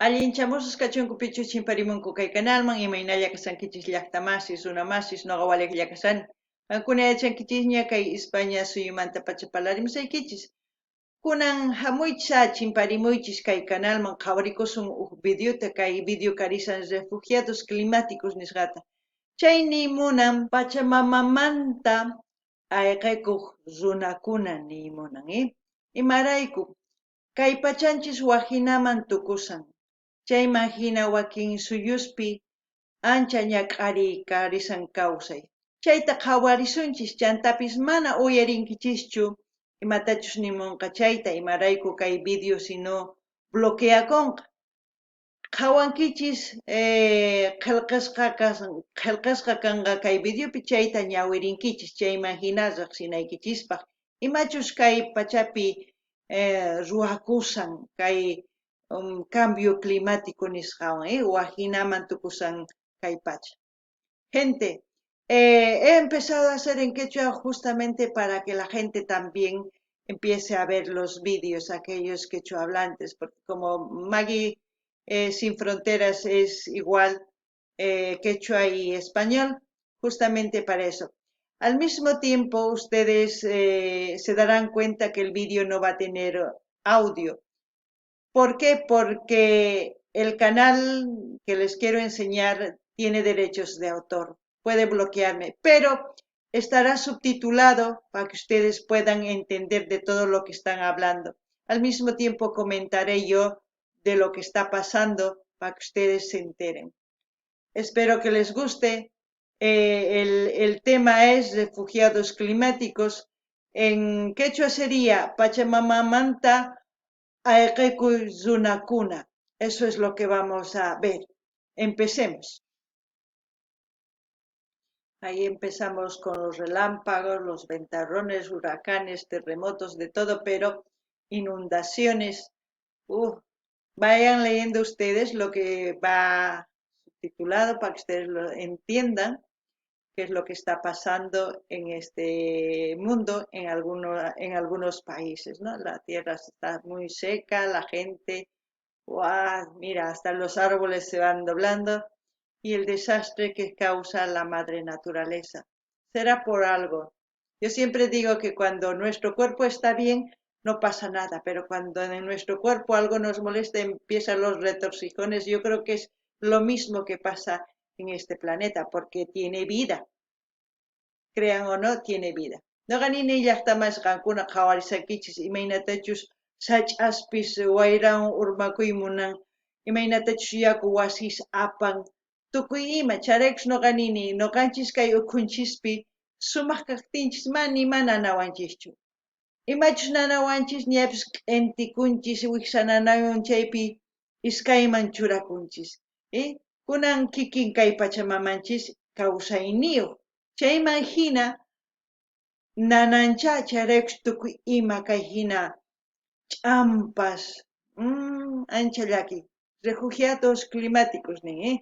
Allinchamusas kachunku pichus chimparimunku kay kanalman, imaynalla kashankichis llaqtamasis, runamasis, noqa walejlla kashani. Qankuna yachankichisña kay España suyumantapacha parlarimusaykichis. Kunan hamuychis a chimparimuychis kay kanalman qhawarikusun uj videota kay video karisan refugiados climáticos nisqata. Chay nimunan Pachamamamanta ayqekuq runakuna niymunan, eh? Imarayku? Kay pachanchis wajinaman tukusan, chayman jina wakin suyuspi ancha ñak'ariy karisan kawsay. Chayta qhawarisunchis, chantapis mana uyarinkichischu imatachus nimunqa chayta, imarayku kay video sino bloqueakunqa. Qhawankichis qhelqasqa qhelqasqa kanqa kay videopi chayta ñawirinkichis chayman jina riqsinaykichispaq imachus kay pachapi ruwakusan kay cambio climático nisqawan wajinaman tukusan kay pacha. Gente, he empezado a hacer en quechua justamente para que la gente también empiece a ver los vídeos, aquellos quechua hablantes, porque como Maggie Sin Fronteras es igual quechua y español, justamente para eso. Al mismo tiempo, ustedes se darán cuenta que el vídeo no va a tener audio. ¿Por qué? Porque el canal que les quiero enseñar tiene derechos de autor, puede bloquearme, pero estará subtitulado para que ustedes puedan entender de todo lo que están hablando. Al mismo tiempo comentaré yo de lo que está pasando para que ustedes se enteren. Espero que les guste. El tema es refugiados climáticos. En quechua sería Pachamamamanta ayqekuy runakuna. Eso es lo que vamos a ver. Empecemos. Ahí empezamos con los relámpagos, los ventarrones, huracanes, terremotos, de todo, pero inundaciones. Vayan leyendo ustedes lo que va subtitulado para que ustedes lo entiendan, qué es lo que está pasando en este mundo, en algunos países, ¿no? La tierra está muy seca, la gente, ¡guau! Mira, hasta los árboles se van doblando y el desastre que causa la madre naturaleza. Será por algo. Yo siempre digo que cuando nuestro cuerpo está bien, no pasa nada, pero cuando en nuestro cuerpo algo nos molesta, empiezan los retorcijones. Yo creo que es lo mismo que pasa en este planeta, porque tiene vida. Crean o no, tiene vida. Noqa nini llaqtamas qankuna qhawarisaykichis imaynatachus sach'aspis wayrawan urmakuy munan, imaynatachus yaku wasis apan, tukuy ima chayraykus noqa nini noqanchis kay ukhunchispi sumaq kaqtinchis mana ima nanawanchischu. Imachus nanawanchis ñapis q'intikunchis wiksa nanaywan chaypi iskayman churakunchis. Kunan kikin kay pachamamanchis kawsayniyuq. Chayman hina nanancha chayraykus tukuy ima kay hina ch'ampas, ancha llaki. Refugiados climáticos nin,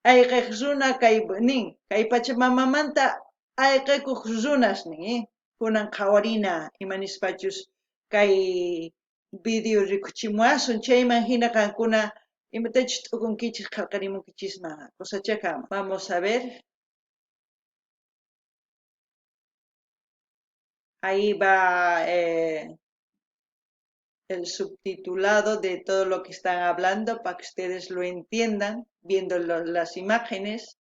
ayqeq runa kay nin, kay pachamamamanta ayqekuq runas nin, kunan qhawarina ima nispachus kay video rikuchimuwasun chayman hina qankuna imatachus t'ukunkichis qhalqarimunkichisman cosachakama. Vamos a ver. Ahí va el subtitulado de todo lo que están hablando para que ustedes lo entiendan viendo las imágenes.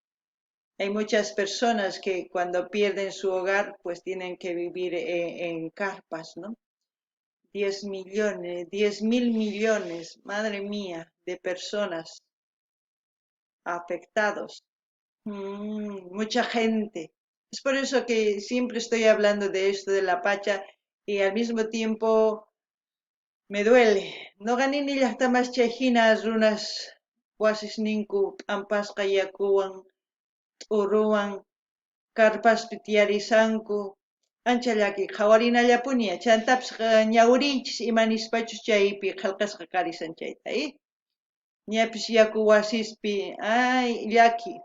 Hay muchas personas que cuando pierden su hogar pues tienen que vivir en carpas, ¿no? 10 millones, 10 mil millones, madre mía, de personas afectados. Mucha gente. Es por eso que siempre estoy hablando de esto de la Pacha y al mismo tiempo me duele. Noqa nini llaqtamas chay hina runas wasisninku p'ampasqa yakuwan, t'uruwan, karpaspi tiyarisanku. Ancha llaki, qhawarinallapuni, chantapis ñawiriychis ima nispachus chaypi qhelqasqa karisan chayta, Ñapis yaku wasispi, ay, llaki.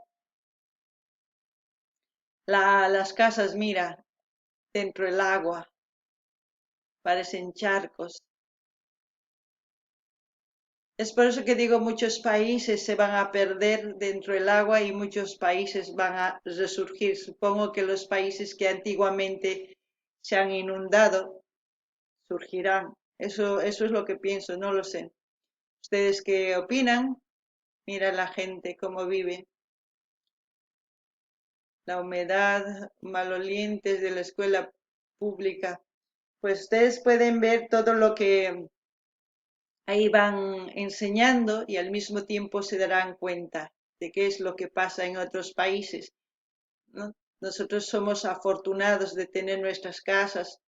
Las casas, mira, dentro del agua, parecen charcos. Es por eso que digo, muchos países se van a perder dentro del agua y muchos países van a resurgir. Supongo que los países que antiguamente se han inundado surgirán. Eso es lo que pienso, no lo sé. ¿Ustedes qué opinan? Mira la gente cómo vive. La humedad, malolientes de la escuela pública. Pues ustedes pueden ver todo lo que ahí van enseñando y al mismo tiempo se darán cuenta de qué es lo que pasa en otros países, ¿no? Nosotros somos afortunados de tener nuestras casas,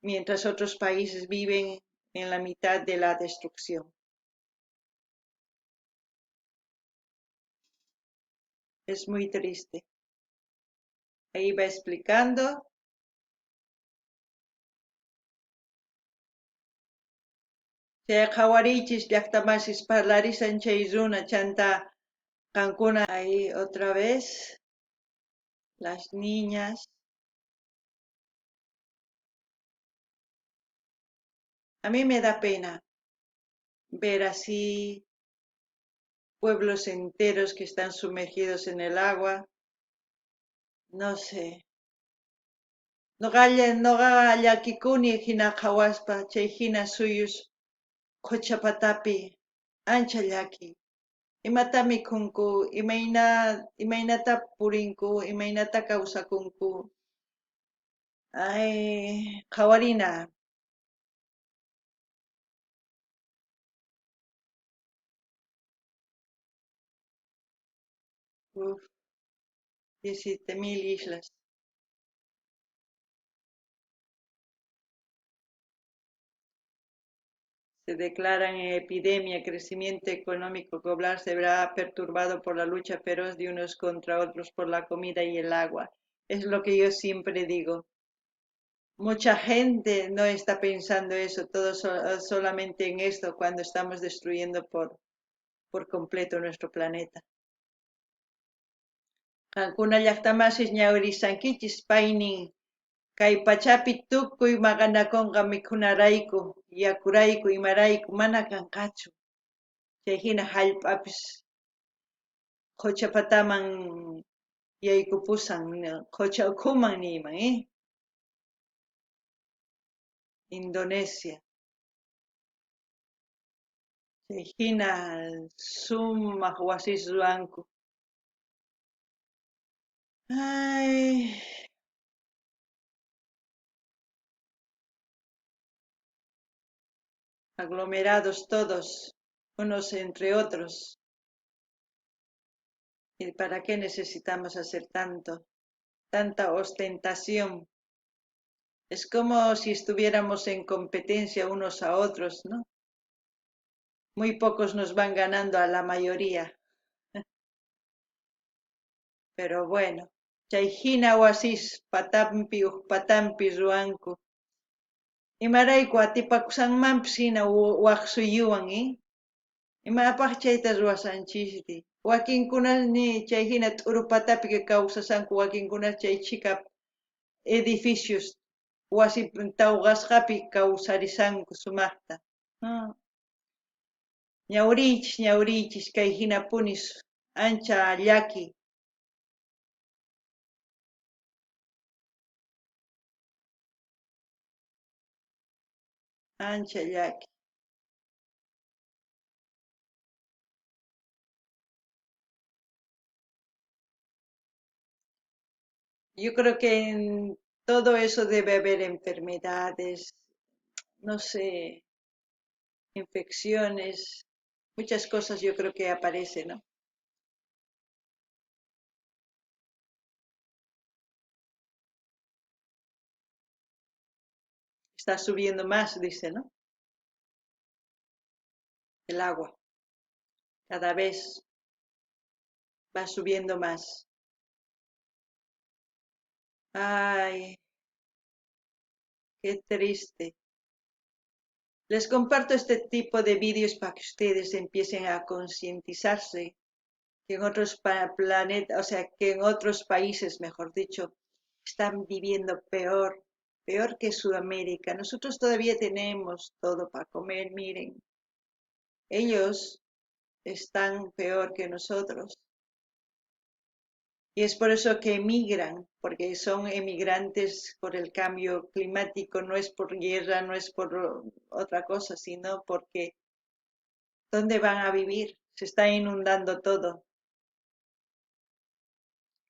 mientras otros países viven en la mitad de la destrucción. Es muy triste. Ahí va explicando. Chay qhawarichis llaqtamasis parlarisan chay runa chanta qankuna. Ahí otra vez las niñas. A mí me da pena ver así pueblos enteros que están sumergidos en el agua. No sé. Noqa llakikuni hina qhawaspa chay hina suyus qocha patapi ancha llaki. Imata mikhunku, imaynata purinku, imaynata kawsakunku. Ay, qhawarina. Uf, 17.000 islas. Se declaran en epidemia, crecimiento económico global se verá perturbado por la lucha feroz de unos contra otros por la comida y el agua. Es lo que yo siempre digo. Mucha gente no está pensando eso, todo solamente en esto cuando estamos destruyendo por completo nuestro planeta. Qankuna llaqtamasis ñawirisankichis paynin kay pachapi tukuy maqanakunqa mikhunarayku, yakurayku, imarayku mana kanqachu. Chay hina hallp'apis qocha pataman yaykupusan, qocha ukhuman niyman, Indonesia. Chay hina sumaq wasis ruwanku. Ay. Aglomerados todos, unos entre otros. ¿Y para qué necesitamos hacer tanto? Tanta ostentación. Es como si estuviéramos en competencia unos a otros, ¿no? Muy pocos nos van ganando a la mayoría. Pero bueno, chay hina wasis patampi uj patampi ruwanku. Imarayku atipakusanmanpis hina waj suyuwan, Imapaj chayta ruwasanchisri. Wakinkuna ni chay hina t'uru patapi kawsasanku, wakinkuna chay chhika edificios wasi tawqasqapi kawsarisanku sumaqta. Ñawriychis, ñawriychis kay hinapunis ancha llaki. Ancha llaki. Yo creo que en todo eso debe haber enfermedades, no sé, infecciones, muchas cosas yo creo que aparecen, ¿no? Está subiendo más, dice, ¿no? El agua. Cada vez va subiendo más. Ay, qué triste. Les comparto este tipo de vídeos para que ustedes empiecen a concientizarse que en otros planetas, o sea, que en otros países, mejor dicho, están viviendo peor, peor que Sudamérica. Nosotros todavía tenemos todo para comer, miren. Ellos están peor que nosotros. Y es por eso que emigran, porque son emigrantes por el cambio climático, no es por guerra, no es por otra cosa, sino porque ¿dónde van a vivir? Se está inundando todo.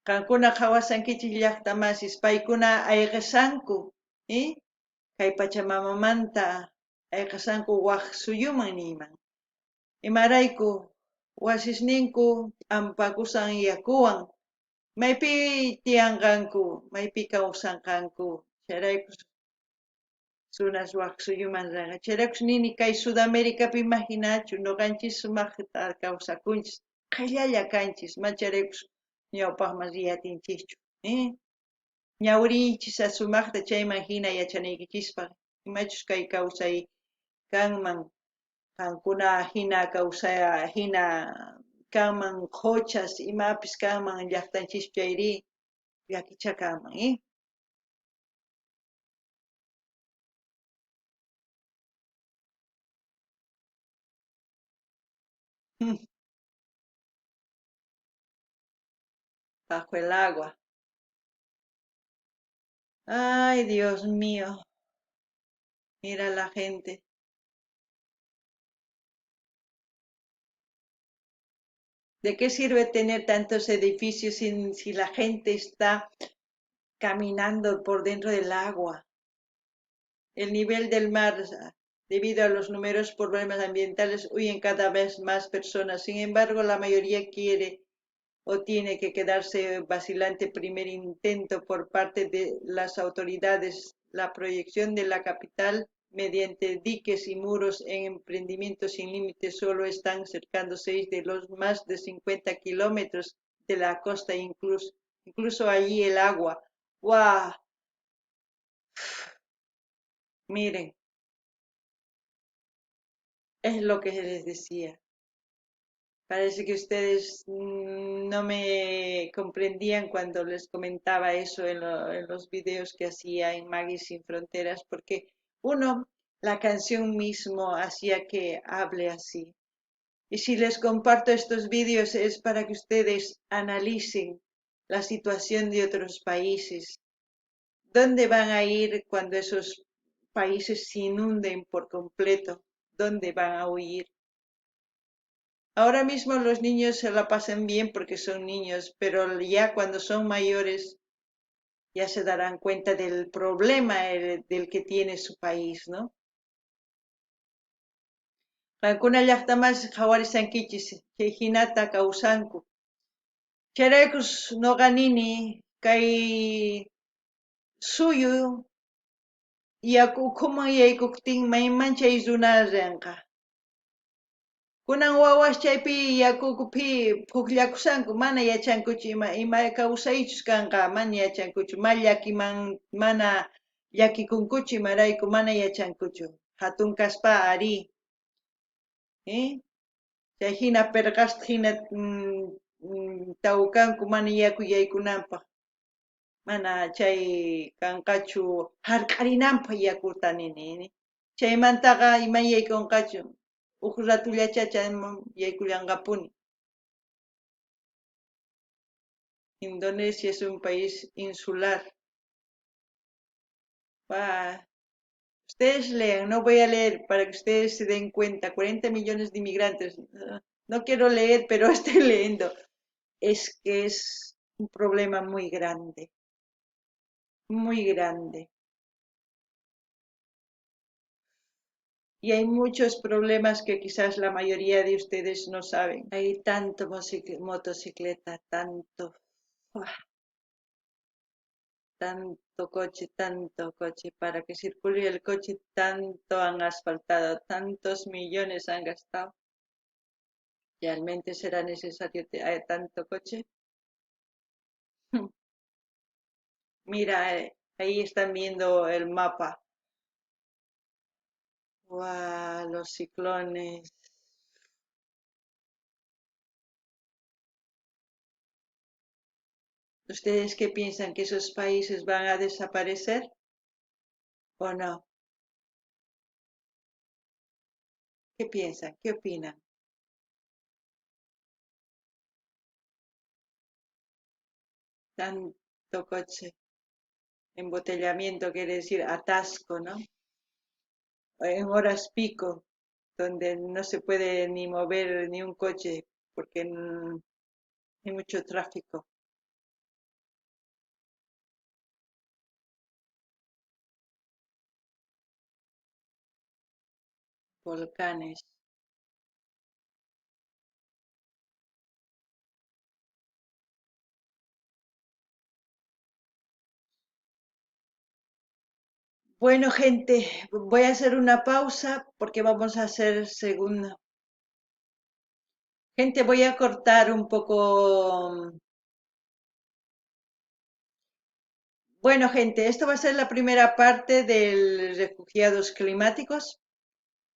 Qankuna qhawasankichik llaqta masis, paykuna ayqisanku, kay Pachamamamanta ayqisanku waj suyuman niyman. Imarayku wasisninku p'ampakusan yakuwan, maypi tiyanqanku, maypi kawsanqanku, chayrayku runas waj suyuman rinqa. Chayraykus nini kay Sudamericapi imaginachu, nuqanchis sumaqta kawsakunchis, qhillalla kanchis, ma chayraykus ñawpaqman riyatinchikchu. Ñawrinchis sumaqta chayman hina yachanaykichispaq, imachus kay kawsay kanman, qankuna hina kawsay hina kanman qhochas, imapis kanman llaqtanchispi chayri llakicha kanman. Bajo el agua. Ay, Dios mío. Mira la gente. ¿De qué sirve tener tantos edificios si la gente está caminando por dentro del agua? El nivel del mar, debido a los numerosos problemas ambientales, huyen cada vez más personas. Sin embargo, la mayoría quiere o tiene que quedarse vacilante primer intento por parte de las autoridades. La proyección de la capital mediante diques y muros en emprendimientos sin límites solo están cercando 6 de los más de 50 kilómetros de la costa, incluso allí el agua. ¡Guau! Miren, es lo que les decía. Parece que ustedes no me comprendían cuando les comentaba eso en los videos que hacía en Maggie Sin Fronteras, porque uno, la canción mismo hacía que hable así. Y si les comparto estos vídeos es para que ustedes analicen la situación de otros países. ¿Dónde van a ir cuando esos países se inunden por completo? ¿Dónde van a huir? Ahora mismo los niños se la pasan bien porque son niños, pero ya cuando son mayores ya se darán cuenta del problema del que tiene su país, ¿no? Qankuna llaqta masis qhawarisankichis, chay hinata kawsanku. Chayraykus noqa nini kay suyu yaku ukhuman yaykuktin mayman chay runa rinqa. Kunan wawas chaypi yaku ukhupi phukllakusanku, mana yachankuchu ima kawsaychus kanqa, mana yachankuchu, ma llakiman, mana llakikunkuchu imarayku mana yachankuchu. Hatun kaspa ari. Chay hina perqasta hina tawkanku mana yaku yaykunanpaq. Mana chay kanqachu hark'arinanpaq yakuta nini. Chaymantaqa ima yaykunqachu. Uj ratullacha chayman yaykullanqapuni. Indonesia es un país insular. Ustedes lean, no voy a leer para que ustedes se den cuenta. 40 millones de inmigrantes. No quiero leer, pero estoy leyendo. Es que es un problema muy grande. Muy grande. Y hay muchos problemas que quizás la mayoría de ustedes no saben. Hay tanto motocicleta, tanto, ¡fua!, tanto coche, tanto coche. Para que circule el coche, tanto han asfaltado, tantos millones han gastado. ¿Realmente será necesario tanto coche? Mira, ahí están viendo el mapa. ¡Guau! Los ciclones. ¿Ustedes qué piensan? ¿Que esos países van a desaparecer o no? ¿Qué piensan? ¿Qué opinan? Tanto coche. Embotellamiento quiere decir atasco, ¿no? En horas pico, donde no se puede ni mover ni un coche porque hay mucho tráfico. Volcanes. Bueno, gente, voy a hacer una pausa porque vamos a hacer segunda. Gente, voy a cortar un poco. Bueno, gente, esto va a ser la primera parte de refugiados climáticos.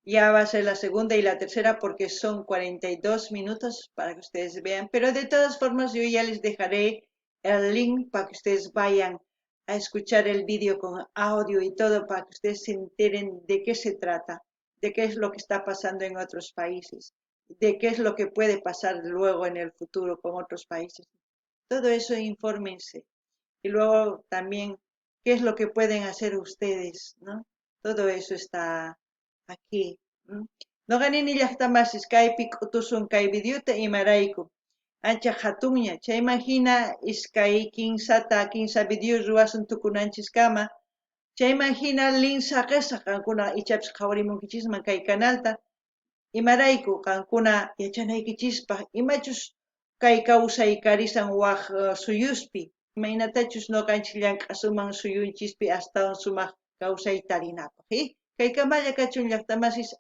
Ya va a ser la segunda y la tercera porque son 42 minutos para que ustedes vean. Pero de todas formas yo ya les dejaré el link para que ustedes vayan a escuchar el vídeo con audio y todo para que ustedes se enteren de qué se trata, de qué es lo que está pasando en otros países, de qué es lo que puede pasar luego en el futuro con otros países. Todo eso infórmense. Y luego también qué es lo que pueden hacer ustedes, ¿no? Todo eso está aquí. Noqa nini llaqtamasis kaypi k'utusun kay videota imarayku ancha hatunña chayman hina iskay kinsata kinsa video ruwasun tukunanchiskama chayman hina link saqesaq qankuna ichapis qhawarimunkichisman kay canalta imarayku qankuna yachanaykichispaq imachus kay kawsay karisan waq suyuspi imaynatachus noqanchis llank'asuman suyunchispi astawan sumaq kawsay tarinapaq. Kaykamalla kachun llaqtamasis.